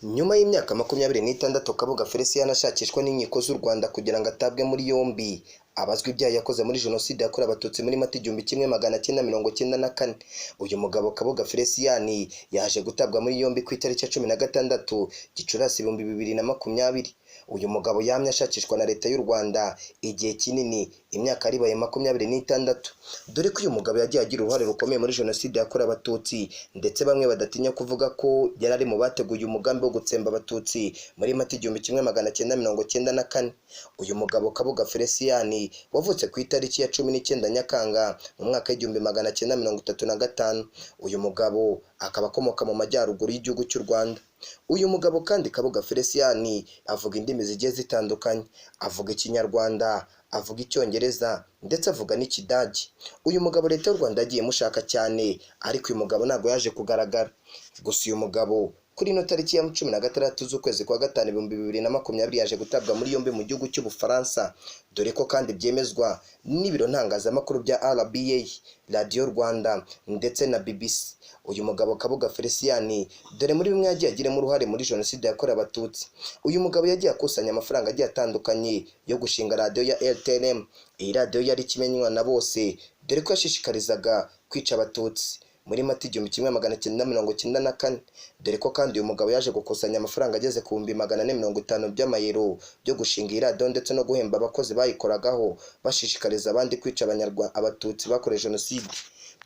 Nyuma y'imyaka 26 Kabuga Felicien ashakishwa n'inkiko z'u Rwanda kugira ngo atabwe muri yombi, abazwa ibyaha yakoze muri Jenoside yakorewe Abatutsi muri Mata 1994. Uyu mugabo Kabuga Felicien yaje gutabwa muri yombi ku itariki ya 16 Gicurasi 2020. Uyu mugabo yamye ashakishwa na Leta y'u Rwanda igihe kinini, imyaka yaribaye 26, dore ko uyu mugabo yagiye agira uruhare rukomeye muri Jenoside yakorewe Abatutsi, ndetse bamwe badatinya kuvuga ko yari ari mu bateguye umugambi wo gutsemba Abatutsi muri Mata 1994. Uyu mugabo Kabuga Felicien wavutse ku itariki ya 19 Nyakanga mu mwaka w'1935, uyu mugabo akaba akomoka mu majyaruguru y'igihugu cy'u Rwanda. Uyu mugabo kandi Kabuga Felicien avuga indimi zigiye zitandukanye, avuga Ikinyarwanda, avuga Icyongereza ndetse avuga n'Ikidage. Uyu mugabo Leta y'u Rwanda yagiye imushaka cyane, ariko uyu mugabo ntabwo yaje kugaragara. Gusa uyu mugabo kuri ino tariki ya 16 z'ukwezi kwa gatanu 2020 yaje gutabwa muri yombi mu gihugu cy'Ubufaransa, dore ko kandi byemezwa n'ibiro ntangazamakuru bya RBA, Radiyo Rwanda ndetse na BBC. Uyu mugabo Kabuga Felicien dore muri bimwe yagiye agiramo uruhare muri Jenoside yakorewe Abatutsi. Uyu mugabo yagiye akusanya amafaranga agiye atandukanye yo gushinga radiyo ya RTLM. Iyi radiyo yari ikimenywa na bose, dore ko yashishikarizaga kwica Abatutsi muri Mata 1994, dore ko kandi uyu mugabo yaje gukusanya amafaranga ageze ku 450,000 by'amayero byo gushinga iyi radiyo ndetse no guhemba abakozi bayikoragaho bashishikariza abandi kwica Abatutsi bakorewe Jenoside.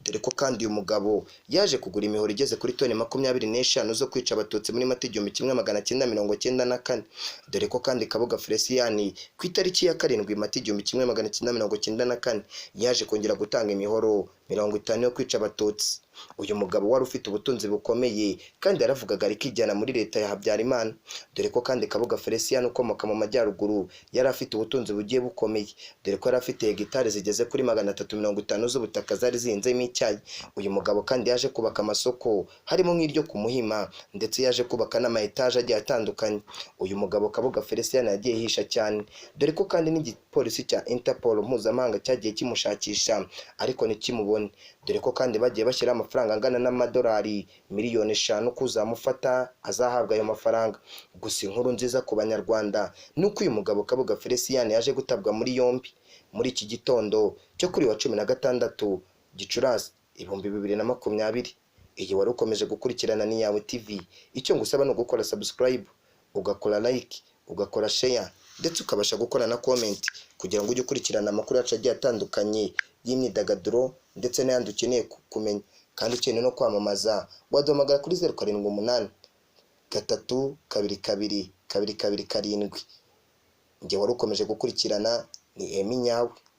Dore ko kandi uyu mugabo yaje kugura imihoro igeze kuri toni 25 zo kwica Abatutsi muri Mata 1994. Dore ko kandi Kabuga Felicien ku itariki ya 7 Mata 1994 yaje kongera gutanga imihoro 50 yo kwica Abatutsi. Uyu mugabo wari ufite ubutunzi bukomeye kandi yaravugaga rikijyana muri leta ya Habyarimana. Dore ko kandi Kabuga Felicien ukomoka mu majyaruguru yari afite ubutunzi bugiye bukomeye, dore ko yari afite hegitari zigeze kuri 350 z'ubutaka zari zihinzemo icyayi. Uyu mugabo kandi yaje kubaka amasoko harimo nk'iryo ku Muhima, ndetse yaje kubaka n'ama etaje agiye atandukanye. Uyu mugabo Kabuga Felicien yagiye yihisha cyane, dore ko kandi n'igipolisi cya Interpol mpuzamahanga cyagiye kimushakisha ariko ntikimubone, dore ko kandi bagiye bashyiraho amafaranga angana n'amadolari miliyoni 5 ko uzamufata azahabwa ayo mafaranga. Gusa inkuru nziza ku Banyarwanda ni uko uyu mugabo Kabuga Felicien yaje gutabwa muri yombi muri iki gitondo cyo kuri wa 16 Gicurasi 2020. Iyi wari ukomeje gukurikirana ni Yawe TV. Icyo ngusaba ni ugukora subscribe, ugakora like, ugakora share ndetse ukabasha gukora na comment kugira ngo ujye ukurikirana amakuru yacu agiye atandukanye y'imyidagaduro ndetse n'ayandi ukeneye kumenya. Kandi ukeneye no kwamamaza waduhamagara kuri 078 322 227. Njye wari ukomeje gukurikirana ni Emi Nyawe.